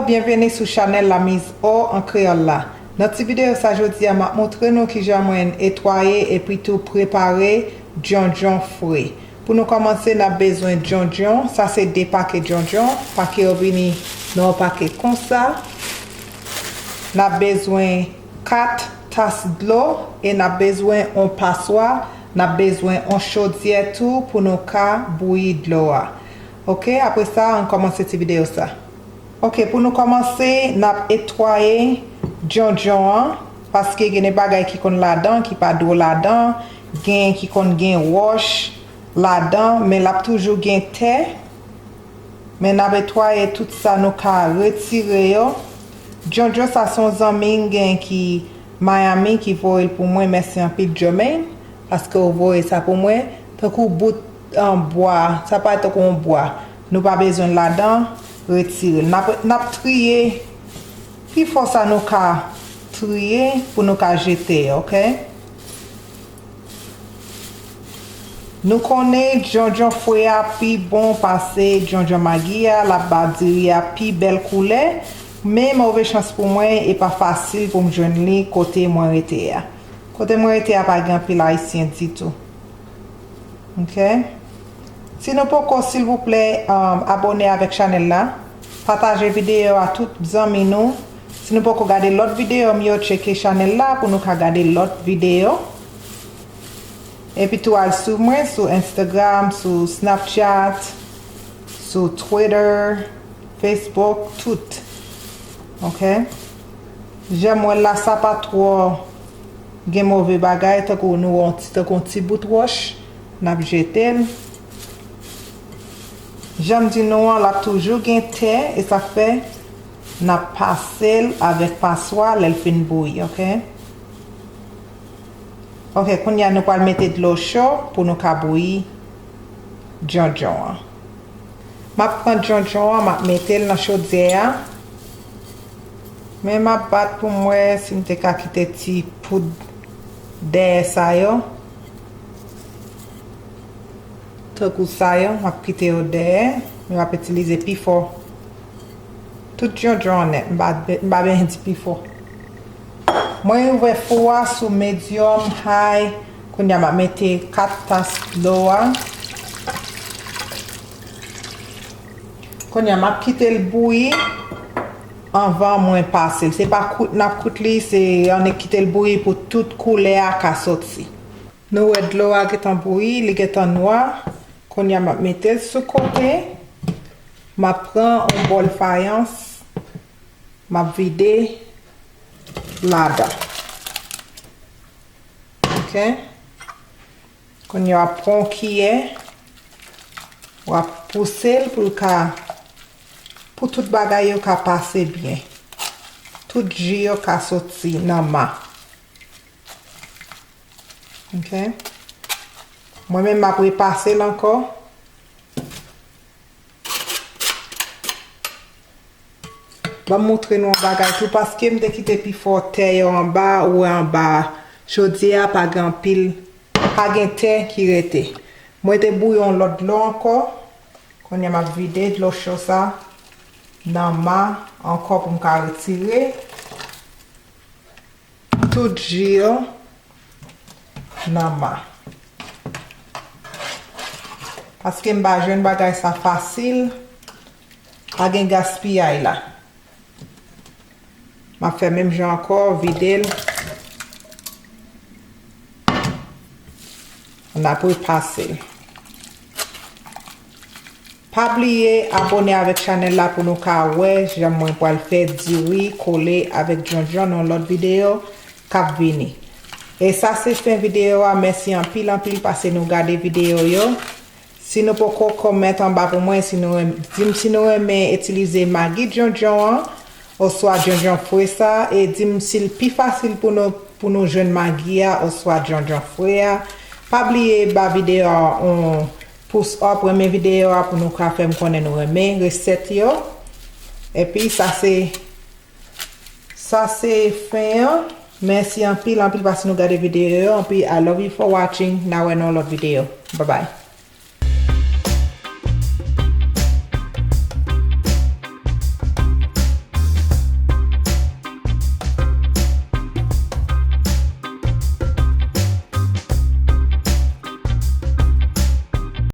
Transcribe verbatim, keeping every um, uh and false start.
Byenveni sou chanèl La Mise Au an kreyòl la. Nan ti videyo sa jodi a, m ap montre nou kijan mwen netwaye epi tou prepare djondjon fre. Pou nou kòmanse, n ap bezwen djondjon. Sa se de pake djondjon. Pake yo vini nan yon pake konsa. N ap bezwen kat tas dlo e n ap bezwen yon paswa. N ap bezwen yon chodyè tou pou nou ka bouyi dlo a. Oke, apre sa, ann kòmanse ti videyo sa. Oke, pou nou kòmanse, n ap netwaye djondjon an, paske gen de bagay ki konn ladan, ki pa dwe ladan, gen ki konn gen wòch ladan, men l ap toujou gen tè. Men n ap netwaye tout sa nou ka retire yo. Djondjon sa se yon zanmi m gen ki Miami ki voye l pou mwen. Mèsi anpil, Jermaine, paske w voye sa pou mwen. Tankou bout an bwa, sa parèt tankou yon bwa. Nou pa bezwen l ladan, retire l. N ap, n ap triye pifò sa nou ka triye pou nou ka jete, oke? Nou konnen djondjon fre a pi bon pase djondjon magi a, l ap ba diri a pi bèl koulè, men move chans pou mwen, e pa fasil pou m jwenn li kote mwen rete a. Kote mwen rete a pa gen anpil Ayisyen ditou. Oke? Si nou poko, silvouplè, um, abòne avèk chanèl la. Pataje videyo a tout zanmi nou. Si nou poko gade lòt videyo m yo, tcheke chanèl la pou nou ka gade lòt videyo. Epi tou al swiv mwen sou Instagram, sou Snapchat, sou Twitter, Facebook, tout. Oke? Jan m wè l la, sa pa twò gen move bagay, tankou nou wè yon ti, tankou yon ti bout wòch, n ap jete l. Jan m di nou an, l ap toujou gen tè, e sa k fè n ap pase l avèk paswa lè l fin bouyi, oke? Oke, kounye a nou pral mete dlo cho pou nou ka bouyi djondjon an. M ap pran djondjon an, m ap mete l nan chodyè a. Men m ap bat pou m wè si m te ka kite ti poud dèyè sa yo. Tankou sa yo, m ap kite yo dèyè, men m ap itilize pifò. Tout djondjon an nèt, m pa, m pa bezwen di pifò. Mwen ouvè fou a sou medium high. Kounye a m ap mete kat tas dlo a. Kounye a m ap kite l bouyi anvan mwen pase l. Se pa kout n ap kout li, se annik kite l bouyi pou tout koulè a ka soti. Nou wè dlo a gentan bouyi, li gentan nwa. Kounye a m ap mete l sou kote. M ap pran yon bòl fayans. M ap vide ladan. Oke? Kounye a w ap pran yon kiyè. W ap pouse l pou l ka, pou tout bagay yo ka pase byen. Tout ji yo ka soti nan ma. Oke? Mwen menm m ap repase l ankò. Ban m montre nou yon bagay tou, paske m te kite pifò tè yo anba, ou wè anba chodyè a pa gen anpil, pa gen tè ki rete. Mwen te bouyi yon lòt dlo ankò. Kounye a m ap vide dlo cho sa nan ma ankò pou m ka retire tout ji yo nan ma. Paske m pa jwenn bagay sa fasil, pa gen gaspiyay la. M ap fè menm jan ankò, vide l. N ap repase l. Pa bliye abòne avèk chanèl la pou nou ka wè jan mwen pral fè diri kole avèk djondjon nan lòt videyo k ap vini. E sa se fen videyo a. Mèsi anpil, anpil paske nou gade videyo yo. Si nou poko kòmante anba pou mwen, si nou renm-, di m si nou renmen itilize magi djondjon an, oswa djondjon fre sa, e di m si l pi fasil pou nou, pou nou jwenn magi a, oswa djondjon fre a. Pa bliye ba videyo a yon pous up, renmen videyo a pou nou ka fè m konnen nou renmen resèt yo. Epi sa se, sa se fen an. Mèsi anpil, anpil paske nou gade videyo yo. Anpil, I love you for watching. N a wè nan yon lòt videyo. Bye bye.